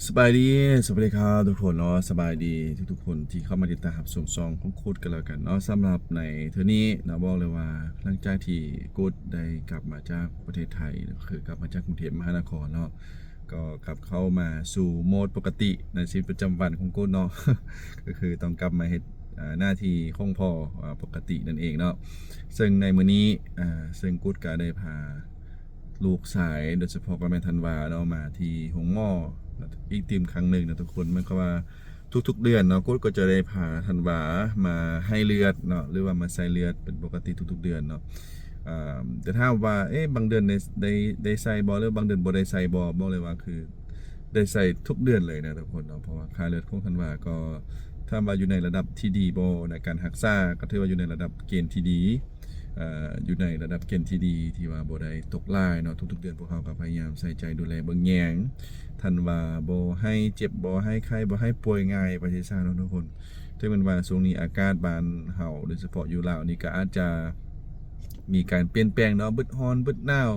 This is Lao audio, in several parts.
ສະບາຍດີ ສະຫວັດດີຄັບທຸກຄົນເນາະ ສະບາຍດີທຸກໆຄົນທີ່ເຂົ້າມາຕິດຕາມຮັບຊົມຊ່ອງຂອງກູດກັນແລ້ວກັນເນາະ. ສຳລັບໃນເທື່ອນີ້ເນາະ ບອກເລີຍວ່າຫຼັງຈາກທີ່ກູດໄດ້ກັບມາຈາກປະເທດໄທ ກໍຄືກັບມາຈາກກຸງເທບມະຫານະຄອນເນາະ ກໍກັບເຂົ້າມາສູ່ໂໝດປົກກະຕິໃນຊີວິດປະຈຳວັນຂອງກູດເນາະ ກໍຄືຕ້ອງກັບມາເຮັດ ອ່າ ໜ້າທີ່ຂອງພໍ່ ອ່າ ປົກກະຕິນັ້ນເອງເນາະ. ເຊິ່ງໃນມື້ນີ້ ອ່າ ເຊິ່ງກູດກໍໄດ້ພາ ລູກຊາຍ ໂດຍສະເພາະກໍແມ່ນທັນວາເນາະ ມາທີ່ໂຮງໝໍອີກຕື່ມຄັ້ງໜຶ່ງນະທຸກຄົນ. ໝາຍຄວາມວ່າທຸກໆເດືອນເນາະ ກູດກໍຈະໄດ້ພາທັນວາມາໃຫ້ເລືອດເນາະ ຫຼືວ່າມາໃສ່ເລືອດເປັນປົກກະຕິທຸກໆເດືອນເນາະ. ອາ ແຕ່ຖາມວ່າ ເອະ ບາງເດືອນໄດ້ ໄດ້ ໄດ້ໃສ່ບໍ່ ຫຼືບາງເດືອນບໍ່ໄດ້ໃສ່ບໍ່ ບອກເລີຍວ່າຄື ໄດ້ໃສ່ທຸກເດືອນເລີຍນະທຸກຄົນເນາະ ເພາະວ່າຄ່າເລືອດຂອງທັນວາກໍ ຖາມວ່າຢູ່ໃນລະດັບທີ່ດີບໍ່ ໃນການຮັກສາ ກໍຖືວ່າຢູ່ໃນລະດັບເກນທີ່ດີ ເອີ ຢູ່ໃນລະດັບເກນທີ່ດີ ທີ່ວ່າບໍ່ໄດ້ຕົກຫຼາຍເນາະ. ທຸກໆເດືອນພວກເຮົາກໍພະຍາຍາມໃສ່ໃຈດູແລເບິ່ງແຍງທັນວາ ບໍ່ໃຫ້ເຈັບ ບໍ່ໃຫ້ໄຂ້ ບໍ່ໃຫ້ປ່ວຍງ່າຍ ວ່າຊີ້ຊະເນາະທຸກຄົນ. ເຖິງແມ່ນວ່າຊ່ວງນີ້ອາກາດບ້ານເຮົາ ໂດຍສະເພາະຢູ່ລາວນີ້ ກໍອາດຈະມີການປ່ຽນແປງເນາະ ບຶດຮ້ອນ ບຶດໜາວ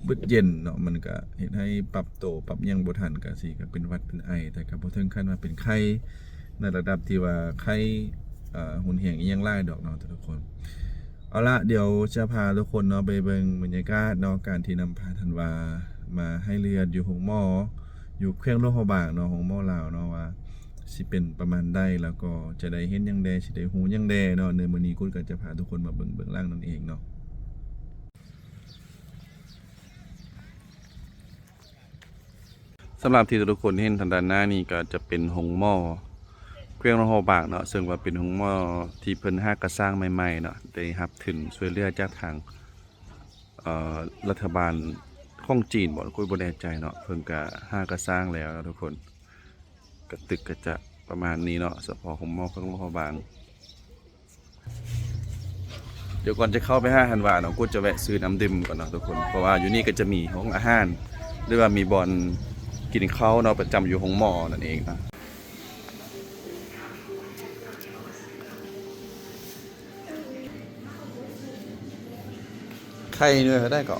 ບຶດເຢັນເນາະ ມັນກະເຮັດໃຫ້ປັບໂຕປັບຫຍັງບໍ່ທັນ ກະຊິກະເປັນຫວັດເປັນໄອ ແຕ່ກະບໍ່ເຖິງຂັ້ນວ່າເປັນໄຂ້ໃນລະດັບທີ່ວ່າໄຂ້ ເອີ ຮຸນແຮງອີ່ຫຍັງຫຼາຍດອກເນາະທຸກຄົນ. ເອົາລະ ດຽວຈະພາທຸກຄົນເນາະໄປເບິ່ງບັນຍາກາດເນາະ ການທີ່ນຳພາທັນວາມາໃຫ້ເລືອດຢູ່ໂຮງໝໍ ຢູ່ແຂວງຫຼວງພະບາງເນາະ ໂຮງໝໍລາວເນາະ ວ່າຊິເປັນປະມານໃດ ແລ້ວກໍຈະໄດ້ເຫັນຫຍັງແດ່ ຊິໄດ້ຮູ້ຫຍັງແດ່ເນາະ. ໃນມື້ນີ້ກູດກໍຈະພາທຸກຄົນມາເບິ່ງເບື້ອງຫຼັງນັ້ນເອງເນາະ. ສຳລັບທີ່ທຸກຄົນເຫັນທາງດ້ານໜ້ານີ້ ກໍຈະເປັນໂຮງໝໍແຂວງຫຼວງພະບາງເນາະ ເຊິ່ງວ່າເປັນໂຮງໝໍທີ່ເພິ່ນຫາກະສ້າງໃໝ່ໆເນາະ ໄດ້ຮັບທຶນຊ່ວຍເຫຼືອຈາກທາງ ເອີ ລັດຖະບານຂອງຈີນບໍ ກູດບໍ່ແນ່ໃຈເນາະ ເພິ່ນກະຫາກະສ້າງແລ້ວເນາະທຸກຄົນ. ກະຕຶກກະຈະປະມານນີ້ເນາະ ສະເພາະໂຮງໝໍແຂວງຫຼວງພະບາງ. ດຽວກ່ອນຈະເຂົ້າໄປຫາທັນວາເນາະ ກູດຈະແວະຊື້ນ້ຳດື່ມກ່ອນເນາະທຸກຄົນ ເພາະວ່າຢູ່ນີ້ກໍຈະມີຫ້ອງອາຫານ ຫຼືວ່າມີບ່ອນກິນເຂົ້າເນາະ ປະຈຳຢູ່ໂຮງໝໍນັ້ນເອງເນາະ. ໄຂ່ໜ່ວຍເທົ່າໃດເກາະ?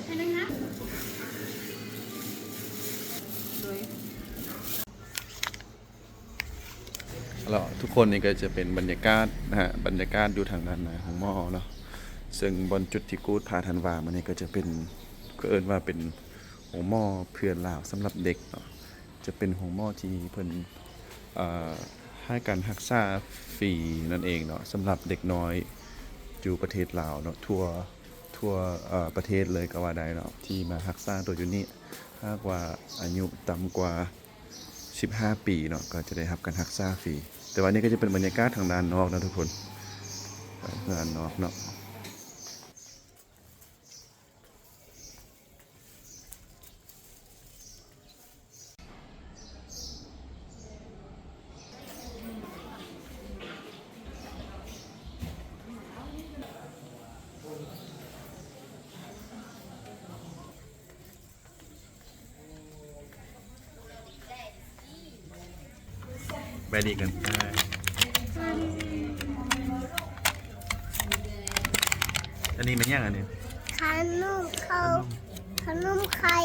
ແລ້ວທຸກຄົນ ນີ້ກໍຈະເປັນບັນຍາກາດນະຮະ ບັນຍາກາດຢູ່ທາງດ້ານໜ້າໂຮງໝໍເນາະ ເຊິ່ງບ່ອນຈຸດທີ່ກູດພາທັນວາມານີ້ ກໍຈະເປັນ ກໍເອີ້ນວ່າເປັນໂຮງໝໍເພື່ອລາວສຳລັບເດັກເນາະ ຈະເປັນໂຮງໝໍທີ່ເພິ່ນ ເອີ ໃຫ້ການຮັກສາຟຣີນັ້ນເອງເນາະ ສຳລັບເດັກນ້ອຍຢູ່ປະເທດລາວເນາະ ທົ່ວ ທົ່ວ ເອີ ປະເທດເລີຍກໍວ່າໄດ້ເນາະ ທີ່ມາຮັກສາຕົວຢູ່ນີ້ ຫາກວ່າອາຍຸຕ່ຳກວ່າ ສິບຫ້າປີເນາະ ກໍຈະໄດ້ຮັບການຮັກສາຟຣີ. ແຕ່ວ່ານີ້ກໍຈະເປັນບັນຍາກາດທາງດ້ານນອກເນາະທຸກຄົນ ເອີ ທາງດ້ານນອກເນາະ. ສະບາຍດີກັນ ອັນນີ້ແມ່ນຫຍັງອັນນີ້? ຂະໜົມເຂົ້າ ຂະໜົມ ຂະໜົມໄຂ່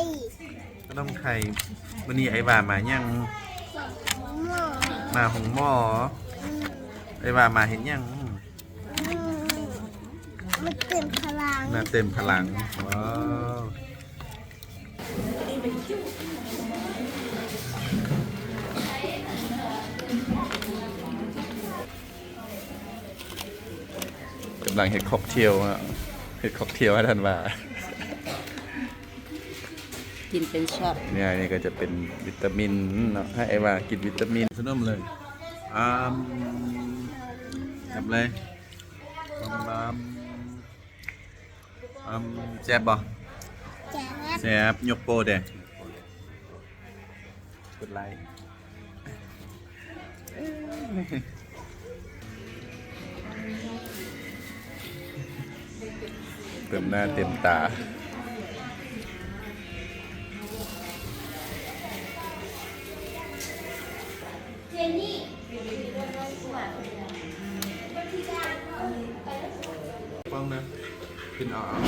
ຂະໜົມໄຂ່. ມື້ນີ້ອ້າຍວ່າມາຫຍັງ? ໝໍ ມາໂຮງໝໍ. ອືມ ອ້າຍວ່າມາເຮັດຫຍັງ? ອືມ ມາເຕີມພະລັງ ມາເຕີມພະລັງ. ວ້າວ ກຳລັງເຮັດຄອກເທວເນາະ ເຮັດຄອກເທວໃຫ້ທັນວາ ກິນເປັນຊັອດ. ນີ້ ອັນນີ້ກໍຈະເປັນວິຕາມິນເນາະ ໃຫ້ອ້າຍວ່າກິນວິຕາມິນ. ສະໜົມເລີຍ ອາມ ແຊບເລີຍ ອາມ ອາມ ແຊບບໍ່? ແຊບ ແຊບ ຍົກໂປ້ແດ່ ກົດໄລ. ເຕັມໜ້າເຕັມຕາ ຟັງນະ ຂຶ້ນເອົາ ເອົາ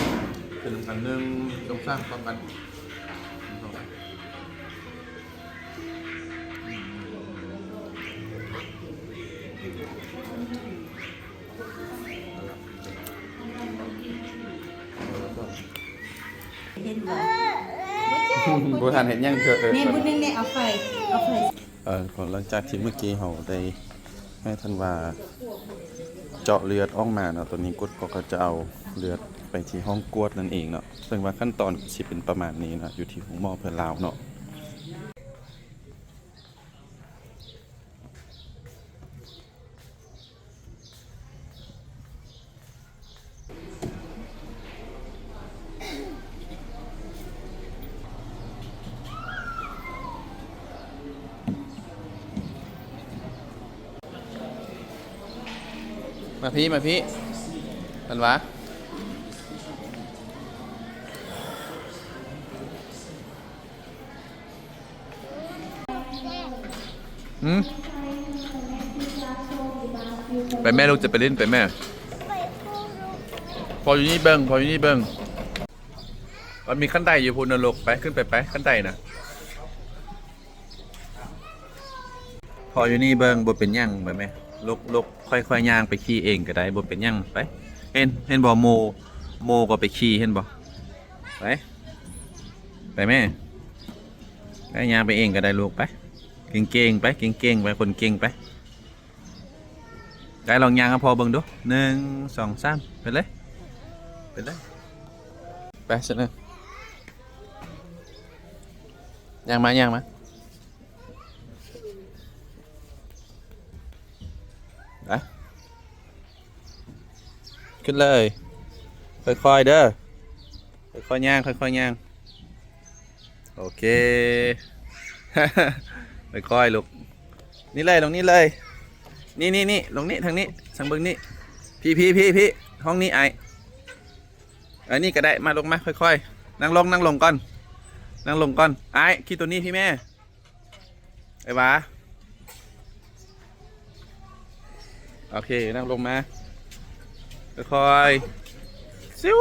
ຂຶ້ນນຳກັນ ໜຶ່ງ ສອງ ສາມ ພ້ອມກັນ ພ້ອມກັນ. ເຫັນບໍ່? ບໍ່ທັນເຮັດຫຍັງເທື່ອ. ເອີ ນີ້ ເອີ ບຸນແນ່ ເອົາໄຟ ເອົາໄຟ. ເອີ ຫຼັງຈາກທີ່ເມື່ອກີ້ເຮົາໄດ້ໃຫ້ທ່ານວ່າເຈາະເລືອດອອກມາເນາະ, ຕອນນີ້ກຸດກໍ ກໍຈະເອົາເລືອດໄປທີ່ຫ້ອງກວດນັ້ນເອງເນາະ, ເຊິ່ງວ່າຂັ້ນຕອນກໍຊິເປັນປະມານນີ້ເນາະ ຢູ່ທີ່ໂຮງໝໍເພື່ອລາວເນາະ. ມາພີ້ ມາພີ້ ທັນວາ. ຫືມ ໄປແມ່ລູກ ຈະໄປຫຼິ້ນ ໄປແມ່. ພໍ່ຢູ່ນີ້ເບິ່ງ ພໍ່ຢູ່ນີ້ເບິ່ງ. ມັນມີຂັ້ນໄດຢູ່ພຸ້ນນະລູກ ໄປ ຂຶ້ນໄປ ໄປ ຂັ້ນໄດນະ. ພໍ່ຢູ່ນີ້ເບິ່ງ ບໍ່ເປັນຫຍັງ ໄປແມ່. ລູກ ລູກ ຄ່ອຍໆຍ່າງໄປຂີ່ເອງກໍໄດ້ ບໍ່ເປັນຫຍັງ ໄປ. ເຫັນ ເຫັນບໍ່ ໂມ ໂມກໍໄປຂີ່ ເຫັນບໍ່? ໄປ ໄປແມ່ ໄປ ຍ່າງໄປເອງກໍໄດ້ລູກ ໄປ. ເກັ່ງໆໄປ ເກັ່ງໆໄປ ຄົນເກັ່ງໄປ. ໄດ້ ລອງຍ່າງໃຫ້ພໍ່ເບິ່ງດູ ໜຶ່ງ ສອງ ສາມ ໄປເລີຍ ໄປເລີຍ ໄປຊັ້ນເນາະ. ຍ່າງມາ ຍ່າງມາ ໄປ. ຂຶ້ນເລີຍ ຄ່ອຍໆເດີ ຄ່ອຍໆຍ່າງ ຄ່ອຍໆຍ່າງ. ໂອເຄ ຄ່ອຍໆລູກ ນີ້ເລີຍ ລົງນີ້ເລີຍ ນີ້ໆໆ ລົງນີ້ ທາງນີ້ ທາງເບິ່ງນີ້ ພີ້ໆໆ ຫ້ອງນີ້ອ້າຍ. ເອີ ນີ້ກໍໄດ້ ມາ ລົງມາ ຄ່ອຍໆ ນັ່ງລົງ ນັ່ງລົງກ່ອນ ນັ່ງລົງກ່ອນ ອ້າຍ ຂີ່ໂຕນີ້ ພີ້ແມ່. ໄອ້ຫວາ ໂອເຄ ນັ່ງລົງມາ ຄ່ອຍໆ ຊິວ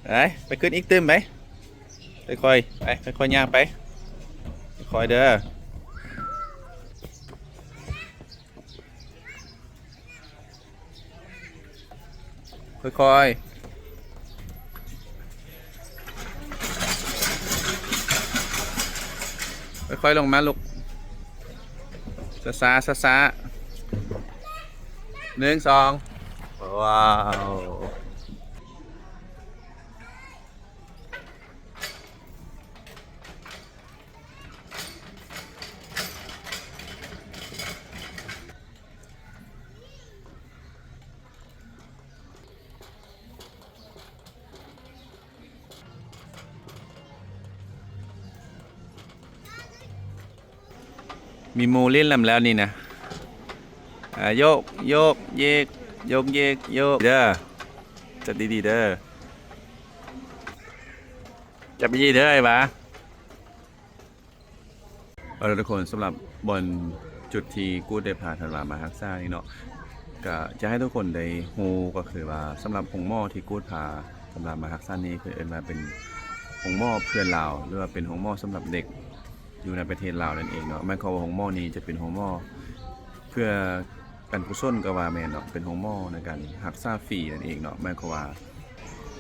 ໄປ ໄປຂຶ້ນອີກຕື່ມໄປ ຄ່ອຍໆ ໄປ ຄ່ອຍໆຍ່າງໄປ ຄ່ອຍໆເດີ. ຄ່ອຍໆ ຄ່ອຍໆລົງມາລູກ ຊ້າໆ ຊ້າໆ ໜຶ່ງ ສອງ ວ້າວ. ມີໂມຫຼິ້ນນຳແລ້ວນີ້ນະ ອ່າ ໂຍກ ໂຍກ ເຢກ ໂຍກ ເຢກ ໂຍກ ເດີ ຈັບດີໆເດີ ຈັບດີໆເດີ ໄອ້ຫວາ. ເອົາລະທຸກຄົນ ສຳລັບບ່ອນຈຸດທີ່ກູດໄດ້ພາທ່ານວ່າມາຮັກສານີ້ເນາະ ກະຈະໃຫ້ທຸກຄົນໄດ້ຮູ້ ກໍຄືວ່າສຳລັບໂຮງໝໍທີ່ກູດພາທ່ານວ່າມາຮັກສານີ້ ເພິ່ນເອີ້ນວ່າເປັນໂຮງໝໍເພື່ອລາວ ຫຼືວ່າເປັນໂຮງໝໍສຳລັບເດັກຢູ່ໃນປະເທດລາວນັ້ນເອງເນາະ. ໝາຍຄວາມວ່າໂຮງໝໍນີ້ຈະເປັນໂຮງໝໍເພື່ອ ການກຸສົນກໍວ່າແມ່ນເນາະ ເປັນໂຮງໝໍໃນການຮັກສາຟຣີນັ້ນເອງເນາະ. ໝາຍຄວາມວ່າ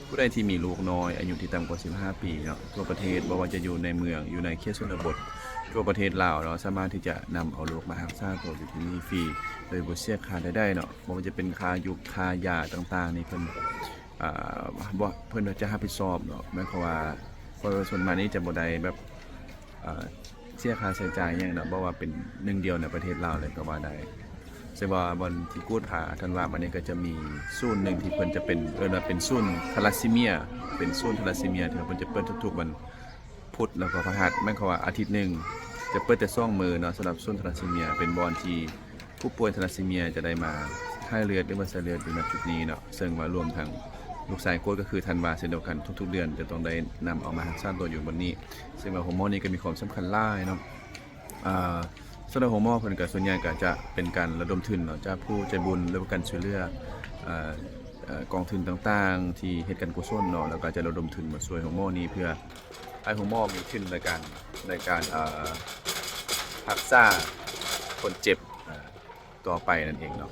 ຜູ້ໃດທີ່ມີລູກນ້ອຍອາຍຸທີ່ຕ່ຳກວ່າສິບຫ້າປີເນາະ ທົ່ວປະເທດ ບໍ່ວ່າຈະຢູ່ໃນເມືອງ ຢູ່ໃນເຂດຊົນນະບົດ ທົ່ວປະເທດລາວເນາະ ສາມາດທີ່ຈະນຳເອົາລູກມາຮັກສາໂຕຢູ່ທີ່ນີ້ຟຣີ ໂດຍບໍ່ເສຍຄ່າໃດໆເນາະ. ບໍ່ວ່າຈະເປັນຄ່າຢູ່ ຄ່າຢາຕ່າງໆນີ້ ເພິ່ນ ອ່າ ບໍ່ ເພິ່ນຈະຮັບຜິດຊອບເນາະ. ໝາຍຄວາມວ່າ ເພາະວ່າສ່ວນມາກນີ້ຈະບໍ່ໄດ້ແບບ ເອີ ເສຍຄ່າໃຊ້ຈ່າຍຫຍັງເນາະ ເພາະວ່າເປັນໜຶ່ງດຽວໃນປະເທດລາວເລີຍກໍວ່າໄດ້. ເຊິ່ງວ່າບ່ອນທີ່ກູດພາທ່ານວ່າມານີ້ ກໍຈະມີສູນໜຶ່ງທີ່ເພິ່ນຈະເປັນ ເອີ້ນວ່າເປັນສູນທາລາຊີເມຍ ເປັນສູນທາລາຊີເມຍ ທີ່ວ່າເພິ່ນຈະເປີດທຸກໆວັນພຸດ ແລ້ວກໍພະຫັດ. ໝາຍຄວາມວ່າອາທິດໜຶ່ງຈະເປີດແຕ່ສອງມື້ເນາະ ສຳລັບສູນທາລາຊີເມຍ ເປັນບ່ອນທີ່ ຜູ້ປ່ວຍທາລາຊີເມຍຈະໄດ້ມາຖ່າຍເລືອດ ຫຼືວ່າໃສ່ເລືອດຢູ່ໃນຈຸດນີ້ເນາະ. ເຊິ່ງວ່າລວມທັງລູກຊາຍໂກດ ກໍຄືທັນວາເຊັ່ນດຽວກັນ ທຸກໆເດືອນຈະຕ້ອງໄດ້ນຳເອົາມາຮັກສາໂຕຢູ່ບ່ອນນີ້. ເຊິ່ງວ່າໂຮງໝໍນີ້ກໍມີຄວາມສຳຄັນຫຼາຍເນາະ. ອ່າ ສຳລັບໂຮງໝໍເພິ່ນກໍສ່ວນໃຫຍ່ກໍຈະເປັນການລະດົມທຶນເນາະ ຈາກຜູ້ໃຈບຸນ ຫຼືວ່າການຊ່ວຍເຫຼືອ ເອີ ເອີ ກອງທຶນຕ່າງໆທີ່ເຮັດການກຸສົນເນາະ ແລ້ວກໍຈະລະດົມທຶນມາຊ່ວຍໂຮງໝໍນີ້ ເພື່ອໃຫ້ໂຮງໝໍມີທຶນໃນການ ໃນການ ເອີ ຮັກສາຄົນເຈັບ ເອີ ຕໍ່ໄປນັ້ນເອງເນາະ.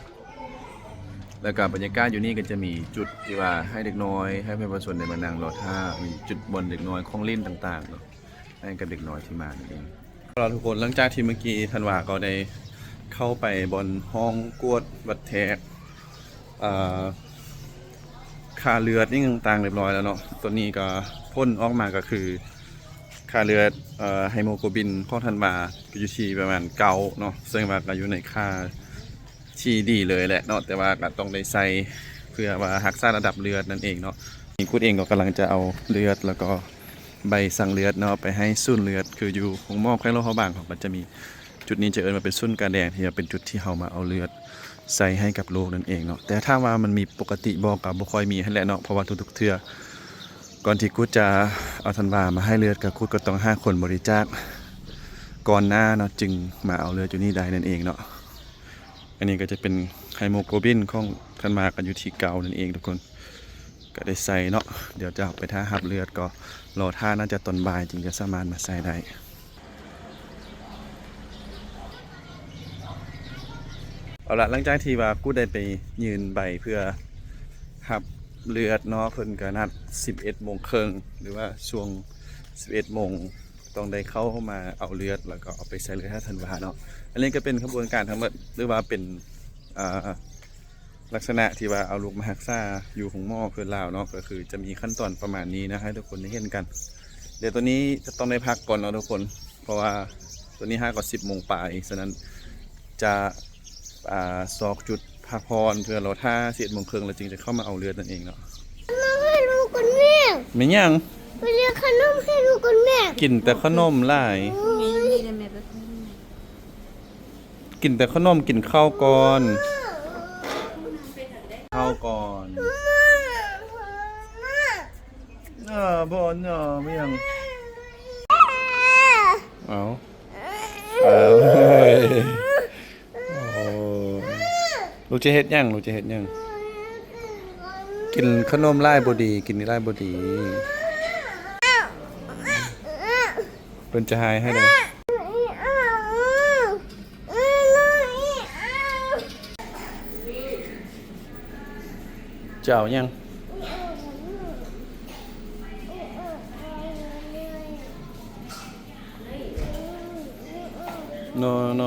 ແລ້ວກໍບັນຍາກາດຢູ່ນີ້ກໍຈະມີຈຸດທີ່ວ່າໃຫ້ເດັກນ້ອຍ ໃຫ້ປະຊາຊົນໄດ້ມານັ່ງລໍຖ້າ ມີຈຸດບ່ອນເດັກນ້ອຍ ຂອງຫຼິ້ນຕ່າງໆເນາະ ໃຫ້ກັບເດັກນ້ອຍທີ່ມານັ້ນເອງ. ເອົາລະທຸກຄົນ ຫຼັງຈາກທີ່ເມື່ອກີ້ທັນວາກໍໄດ້ເຂົ້າໄປບ່ອນຫ້ອງກວດວັດແທກ ອ່າ ຄ່າເລືອດອີ່ຫຍັງຕ່າງໆ ຮຽບຮ້ອຍແລ້ວເນາະ. ຕອນນີ້ກໍຜົນອອກມາກໍຄື ຄ່າເລືອດ ເອີ ເຮໂມໂກລບິນຂອງທັນວາກໍຢູ່ທີ່ປະມານເກົ້າເນາະ ເຊິ່ງວ່າກໍຢູ່ໃນຄ່າທີ່ດີເລີຍແຫຼະເນາະ ແຕ່ວ່າກໍຕ້ອງໄດ້ໃສ່ເພື່ອວ່າຮັກສາລະດັບເລືອດນັ້ນເອງເນາະ. ນີ້ກຸດເອງກໍກຳລັງຈະເອົາເລືອດ ແລ້ວກໍໃບສັ່ງເລືອດເນາະ ໄປໃຫ້ສູນເລືອດ ຄືຢູ່ໂຮງໝໍແຂວງຫຼວງພະບາງ ເຂົາກໍຈະມີ ຈຸດນີ້ຈະເອີ້ນວ່າເປັນສູນກາແດງ ທີ່ວ່າເປັນຈຸດທີ່ເຮົາມາເອົາເລືອດໃສ່ໃຫ້ກັບລູກນັ້ນເອງເນາະ. ແຕ່ຖາມວ່າມັນມີປົກກະຕິບໍ່ ກໍບໍ່ຄ່ອຍມີຫັ້ນແຫຼະເນາະ ເພາະວ່າທຸກໆເທື່ອ ກ່ອນທີ່ກຸດຈະເອົາທັນວາມາໃຫ້ເລືອດ ກໍກຸດກໍຕ້ອງຫາຄົນບໍລິຈາກກ່ອນໜ້າເນາະ ຈຶ່ງມາເອົາເລືອດຢູ່ນີ້ໄດ້ນັ້ນເອງເນາະ. ອັນນີ້ກໍຈະເປັນເຮໂມໂກລບິນຂອງທັນວາ ກໍຢູ່ທີ່ເກົ້ານັ້ນເອງທຸກຄົນ. ກໍໄດ້ໃສ່ເນາະ ດຽວຈະໄປຖ້າຮັບເລືອດ ກໍລໍຖ້າ ໜ້າຈະຕອນບ່າຍຈຶ່ງຈະສາມາດມາໃສ່ໄດ້. ເອົາລະ ຫຼັງຈາກທີ່ວ່າກຸດໄດ້ໄປຍື່ນໃບເພື່ອຮັບເລືອດເນາະ ເພິ່ນກໍນັດສິບເອັດໂມງເຄິ່ງ ຫຼືວ່າຊ່ວງສິບເອັດໂມງ ຕ້ອງໄດ້ເຂົ້າມາເອົາເລືອດ ແລ້ວກໍເອົາໄປໃສ່ເລືອດໃຫ້ທັນວາເນາະ. ອັນນີ້ກໍເປັນຂະບວນການທັງໝົດ ຫຼືວ່າເປັນ ອ່າ ລັກສະນະທີ່ວ່າເອົາລູກມາຮັກສາຢູ່ໂຮງໝໍເພື່ອລາວເນາະ ກໍຄືຈະມີຂັ້ນຕອນປະມານນີ້ນະ ໃຫ້ທຸກຄົນໄດ້ເຫັນກັນ. ດຽວຕອນນີ້ຈະຕ້ອງໄດ້ພັກກ່ອນເນາະທຸກຄົນ ເພາະວ່າຕອນນີ້ຫາກໍສິບໂມງປາຍ ສະນັ້ນຈະ ອ່າ ຊອກຈຸດພັກຜ່ອນເພື່ອລໍຖ້າສິບເອັດໂມງເຄິ່ງ ແລ້ວຈຶ່ງຈະເຂົ້າມາເອົາເລືອດນັ້ນເອງເນາະ. ມາໃຫ້ລູກກ່ອນແມ່. ແມ່ນຫຍັງ? ໄປເລືອກຂະໜົມໃຫ້ລູກກ່ອນແມ່. ກິນແຕ່ຂະໜົມຫຼາຍ. ໂອ້ຍ ກິນແຕ່ຂະໜົມ ກິນເຂົ້າກ່ອນ ເຂົ້າກ່ອນ. ເອີ ບໍ່ເນາະ ແມ່ນຫຍັງ? ເອົາ ເອີຍ ໂອ້ ລູກຈະເຮັດຫຍັງ? ລູກຈະເຮັດຫຍັງ? ກິນຂະໜົມຫຼາຍບໍ່ດີ ກິນຫຼາຍບໍ່ດີ. ເພິ່ນຈະຫາຍໃຫ້ເດ້. ຈະເອົາຫຍັງ? ໂນ ໂນ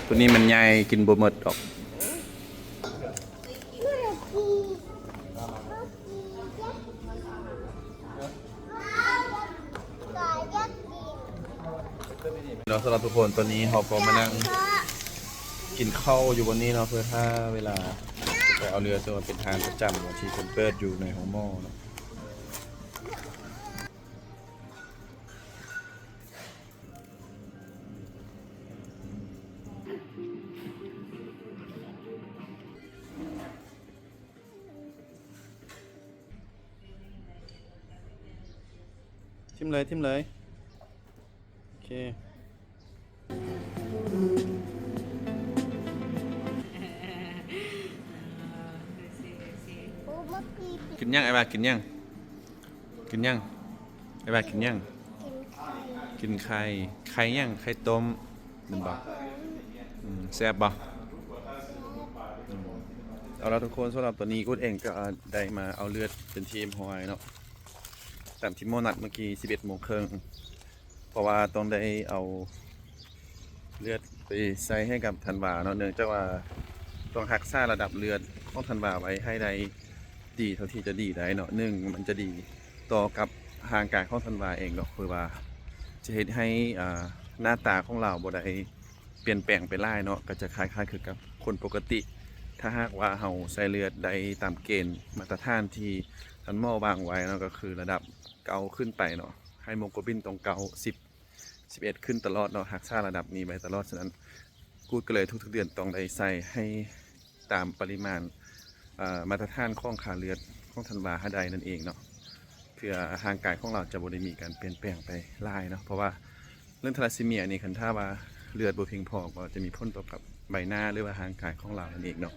ໂຕນີ້ມັນໃຫຍ່ ກິນບໍ່ໝົດດອກ. ເນາະ ສຳລັບທຸກຄົນ ຕອນນີ້ເຮົາກໍມານັ່ງກິນເຂົ້າຢູ່ບ່ອນນີ້ເນາະ ເພື່ອຖ້າເວລາໄປເອົາເລືອດ ເຊິ່ງວ່າເປັນຮ້ານປະຈຳເນາະ ທີ່ເພິ່ນເປີດຢູ່ໃນໂຮງໝໍເນາະ. ຖິ້ມເລີຍ ຖິ້ມເລີຍ. ໂອເຄ ກິນຫຍັງ? ອ້າຍວ່າກິນຫຍັງ? ກິນຫຍັງ? ອ້າຍວ່າກິນຫຍັງ? ກິນໄຂ່. ໄຂ່ຫຍັງ? ໄຂ່ຕົ້ມແມ່ນບໍ່? ອືມ ແຊບບໍ່? ອືມ ເອົາລະທຸກຄົນ ສຳລັບຕອນນີ້ອຸດເອງກໍໄດ້ມາເອົາເລືອດເປັນທີ່ຮຽບຮ້ອຍເນາະ ຕາມທີ່ໝໍນັດເມື່ອກີ້ ສິບເອັດໂມງເຄິ່ງ ເພາະວ່າຕ້ອງໄດ້ເອົາເລືອດໄປໃສ່ໃຫ້ກັບທັນວາເນາະ ເນື່ອງຈາກວ່າຕ້ອງຮັກສາລະດັບເລືອດຂອງທັນວາໄວ້ໃຫ້ໄດ້ດີເທົ່າທີ່ຈະດີໄດ້ເນາະ. ໜຶ່ງ ມັນຈະດີຕໍ່ກັບຮ່າງກາຍຂອງທັນວາເອງເນາະ ຄືວ່າຈະເຮັດໃຫ້ ອ່າ ໜ້າຕາຂອງລາວບໍ່ໄດ້ປ່ຽນແປງໄປຫຼາຍເນາະ ກໍຈະຄ້າຍໆຄືກັບຄົນປົກກະຕິ. ຖ້າຫາກວ່າເຮົາໃສ່ເລືອດໄດ້ຕາມເກນມາດຕະຖານທີ່ທ່ານໝໍວາງໄວ້ເນາະ ກໍຄືລະດັບເກົ້າຂຶ້ນໄປເນາະ ເຮໂມໂກລບິນຕ້ອງເກົ້າ ສິບ ສິບເອັດຂຶ້ນຕະຫຼອດເນາະ ຮັກສາລະດັບນີ້ໄວ້ຕະຫຼອດ. ສະນັ້ນ ກູດກໍເລີຍທຸກໆເດືອນຕ້ອງໄດ້ໃສ່ໃຫ້ຕາມປະລິມານ ເອີ ມາດຕະຖານຂອງຄ່າເລືອດຂອງທັນວາໃຫ້ໄດ້ນັ້ນເອງເນາະ ເພື່ອຮ່າງກາຍຂອງລາວຈະບໍ່ໄດ້ມີການປ່ຽນແປງໄປຫຼາຍເນາະ ເພາະວ່າເລື່ອງທາລາຊີເມຍນີ້ ຄັນຖ້າວ່າເລືອດບໍ່ພຽງພໍ ກໍຈະມີຜົນຕໍ່ກັບໃບໜ້າ ຫຼືວ່າຮ່າງກາຍຂອງລາວນັ້ນເອງເນາະ.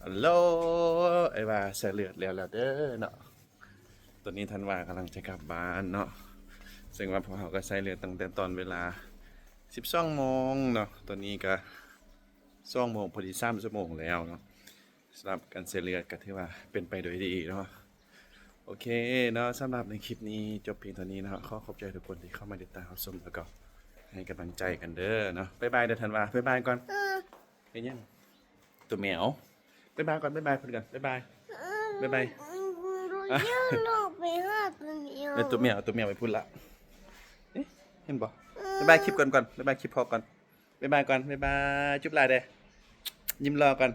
ຮັລໂຫຼ ອ້າຍວ່າໃສ່ເລືອດແລ້ວແລ້ວເດີເນາະ. ຕອນນີ້ທັນວ່າກຳລັງຈະກັບບ້ານເນາະ ເຊິ່ງວ່າພວກເຮົາກໍໃສ່ເລືອດຕັ້ງແຕ່ຕອນເວລາສິບສອງໂມງເນາະ. ຕອນນີ້ກໍສອງໂມງ ພໍດີສາມຊົ່ວໂມງແລ້ວເນາະ. ສຳລັບການໃສ່ເລືອດກໍຖືວ່າເປັນໄປໂດຍດີເນາະ. ໂອເຄເນາະ ສຳລັບໃນຄລິບນີ້ຈົບພຽງເທົ່ານີ້ເນາະ. ຂໍຂອບໃຈທຸກຄົນທີ່ເຂົ້າມາຕິດຕາມຮັບຊົມ ແລ້ວກໍໃຫ້ກຳລັງໃຈກັນເດີເນາະ. ບາຍບາຍເດີ ທັນວ່າ ບາຍບາຍກ່ອນ. ເຮັດຫຍັງ? ໂຕແມວ ບາຍບາຍກ່ອນ ບາຍບາຍເພິ່ນກ່ອນ ບາຍບາຍ ບາຍບາຍ. ໂຕແມວ ໂຕແມວໄປພຸ້ນລະ. ເອີ ເຫັນບໍ່? ບາຍບາຍຄລິບກ່ອນ ກ່ອນ ບາຍບາຍຄລິບພໍກ່ອນ. ບາຍບາຍກ່ອນ ບາຍບາຍ ຈຸບຫຼາຍເດ້. ຍິ້ມຫຼໍ່ກ່ອນ.